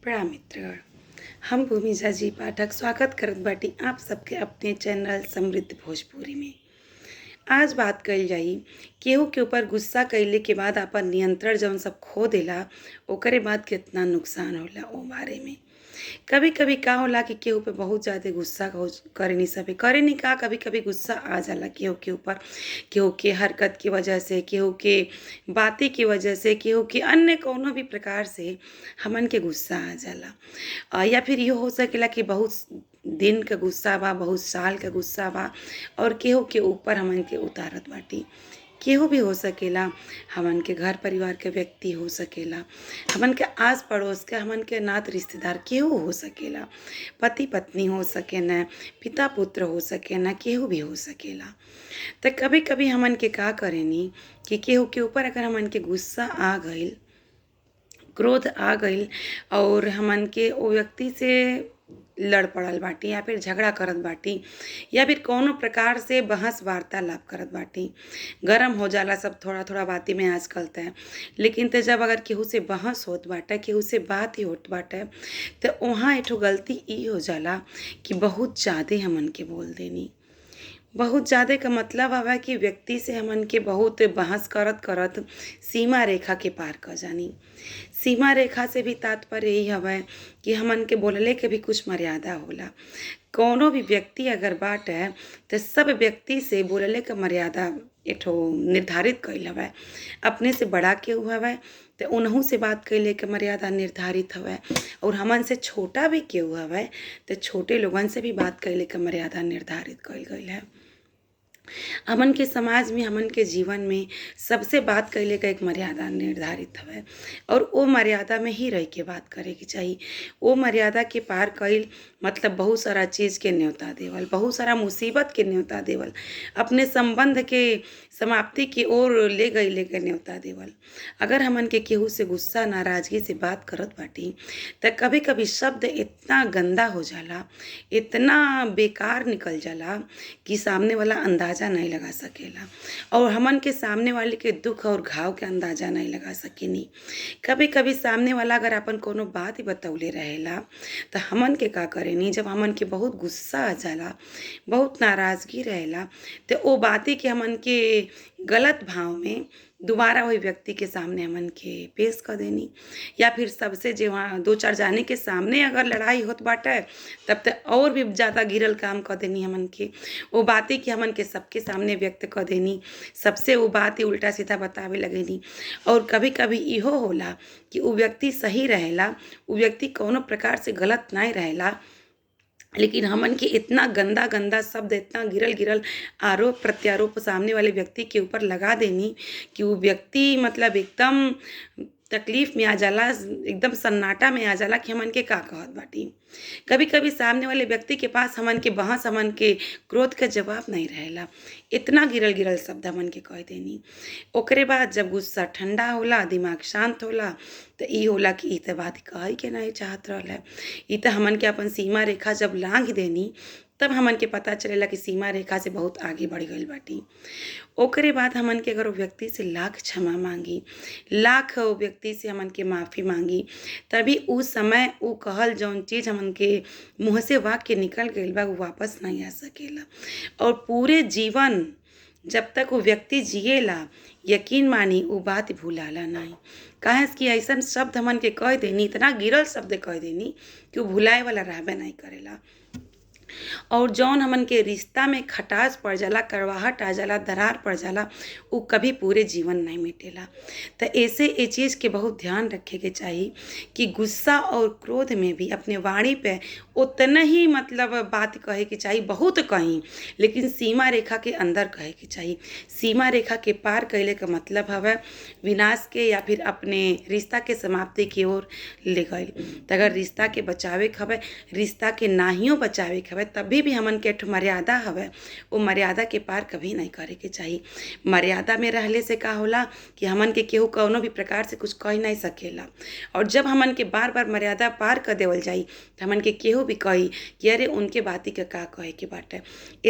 प्रणाम मित्रगण, हम भूमिजा जी पाठक स्वागत करत बाटी आप सबके अपने चैनल समृद्ध भोजपुरी में। आज बात कइल जाई केहू के ऊपर गुस्सा कइले के बाद आपन नियंत्रण जौन सब खो देला ओकरे बाद केतना नुकसान होला ओ बारे में। कभी कभी का होला कि केहू पे बहुत ज़्यादा गुस्सा हो करेनी सभे करेनी का कभी कभी गुस्सा आ जाला केहू के ऊपर, केहू के हरकत की वजह से, केहू के बाती की वजह से, केहू के अन्य कौनो भी प्रकार से हमन के गुस्सा आ जाला। या फिर इहो हो सकेला कि बहुत दिन का गुस्सा बा, बहुत साल का गुस्सा बा और केहू के ऊपर हमन के उतारत बाटी। केहू भी हो सकेला, हमन के घर परिवार के व्यक्ति हो सकेला, हमन के आस पड़ोस के, हमन के नात रिश्तेदार केहू हो सकेला, पति पत्नी हो सकेन, पिता पुत्र हो सकेन, केहू भी हो सकेला। तो कभी कभी हमन के का करेनी कि केहू के ऊपर अगर हमन के गुस्सा आ गइल, क्रोध आ गइल और हमन के ओ व्यक्ति से लड़ पड़ल बाटी या फिर झगड़ा करत बाटी या फिर कौनो प्रकार से बहस वार्तालाप करत बाटी, गरम हो जाला सब थोड़ा थोड़ा बाती में आजकल त। लेकिन त जब अगर केहू से बहस होत बाटे, केहू से बात ही होत बाटे तो वहाँ एक ठो गलती ई हो जाला कि बहुत ज़्यादा हमन के बोल देनी। बहुत ज़्यादा का मतलब हवा कि व्यक्ति से हमन के बहुत बहस करत करत सीमा रेखा के पार कर जानी। सीमा रेखा से भी तात्पर्य यही हवा कि हमन के बोलले के भी कुछ मर्यादा होला। कौनो भी व्यक्ति अगर बाटे तो सब व्यक्ति से बोलले के मर्यादा एक ठो निर्धारित कइल हवे। अपने से बड़ा केहू हवे तो उनहू से बात कइले के मर्यादा निर्धारित हवे और हमन से छोटा भी केहू हवे तो छोटे लोगन से भी बात कइले के मर्यादा निर्धारित कइल गइल है। हमन के समाज में, हमन के जीवन में सबसे बात कइले का एक मर्यादा निर्धारित हवे और वो मर्यादा में ही रह के बात करे के चाही। वो मर्यादा के पार कइल मतलब बहुत सारा चीज़ के न्योता देवल, बहुत सारा मुसीबत के न्योता देवल, अपने संबंध के समाप्ति की ओर ले गइले के न्योता देवल। अगर हमन के केहू से गुस्सा नाराज़गी से बात करत बाटी त कभी कभी शब्द इतना गंदा हो जाला, इतना बेकार निकल जाला कि सामने वाला अंदाज़ा नहीं लगा सकेला और हमन के सामने वाले के दुख और घाव के अंदाज़ा नहीं लगा सकेनी। कभी कभी सामने वाला अगर अपन कोनो बात ही बतौले रहेला तो हमन के का करेनी, जब हमन के बहुत गुस्सा आ जाला, बहुत नाराज़गी रहेला तो वो बातें के हमन के गलत भाव में दोबारा वही व्यक्ति के सामने हमन के पेश कर देनी। या फिर सबसे जो वहाँ दो चार जाने के सामने अगर लड़ाई होत बाटे तब तो और भी ज़्यादा गिरल काम कर देनी हमन के। वो बातें कि हमन के सबके सामने व्यक्त कर देनी, सबसे वो बात ही उल्टा सीधा बतावे लगेनी। और कभी कभी इहो होला कि वो व्यक्ति सही रहेला, वो व्यक्ति कौनो प्रकार से गलत नहीं रहेला, लेकिन हमन के इतना गंदा गंदा शब्द, इतना गिरल गिरल आरोप प्रत्यारोप सामने वाले व्यक्ति के ऊपर लगा देनी कि वो व्यक्ति मतलब एकदम तकलीफ़ में आ जाला, एकदम सन्नाटा में आ जाला कि हमन के का कहत बाटी। कभी कभी सामने वाले व्यक्ति के पास हमन के बहस, हमन के क्रोध के जवाब नहीं रहेला, इतना गिरल गिरल शब्द हमन के कह देनी। ओकरे बाद जब गुस्सा ठंडा होला, दिमाग शांत होला तो ई होला कि ई त बात कहे के नहीं चाहत रहल है, ई त हमन के अपन सीमा रेखा जब लांघ देनी तब हमन के पता चलेला कि सीमा रेखा से बहुत आगे बढ़ गइल बाटी। ओकरे बाद हमन के अगर वो व्यक्ति से लाख क्षमा मांगी, लाख वो व्यक्ति से हमन के माफ़ी मांगी, तभी उस समय वो कहल जौन चीज़ हमन के मुँह से वाक्य निकल गइल बा वो वापस नहीं आ सकेला। और पूरे जीवन जब तक वो व्यक्ति जिएला, यकीन मानी वो बात भुलाला नहीं। काहे कि ऐसा शब्द हमन के कह देनी, इतना गिरल शब्द कह देनी कि वो भुलाए वाला रहबे नहीं करेला। और जौन हमन के रिश्ता में खटास पड़ जाला, कड़वाहट आ जाला, दरार पड़ जाला, वो कभी पूरे जीवन नहीं मिटेला। तो ऐसे ये चीज़ के बहुत ध्यान रखे के चाही कि गुस्सा और क्रोध में भी अपने वाणी पे उतना ही मतलब बात कहे के चाही, बहुत कहीं, लेकिन सीमा रेखा के अंदर कहे के चाही। सीमा रेखा के पार कैले का मतलब हवे विनाश के या फिर अपने रिश्ता के समाप्ति की ओर ले गए। तो अगर रिश्ता के बचावे के हवे, रिश्ता के नाहियो बचावे के हवे, हवे तभी भी हमन के एक ठो मर्यादा हवे, वो मर्यादा के पार कभी नहीं करे के चाही। मर्यादा में रहले से का होला कि हमन के केहू कौनो भी प्रकार से कुछ कह नहीं सकेला। और जब हमन के बार बार मर्यादा पार कर देवल जाई तो हमन के केहू भी कही कि अरे उनके बाती के का कहे के बाटे।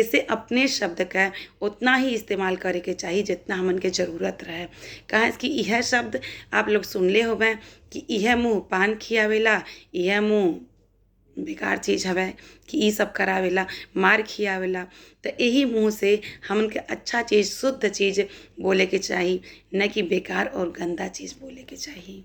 ऐसे अपने शब्द का उतना ही इस्तेमाल करे के चाही जितना हमन के ज़रूरत रहे। काहे कि यह शब्द आप लोग सुनले होबे कि इह मुँह पान खियावेला, इह मुँह बेकार चीज़ हवे कि ई सब करावेला, मार खियावेला। तो यही मुँह से हमन के अच्छा चीज़, शुद्ध चीज़ बोले के चाही, न कि बेकार और गंदा चीज़ बोले के चाही।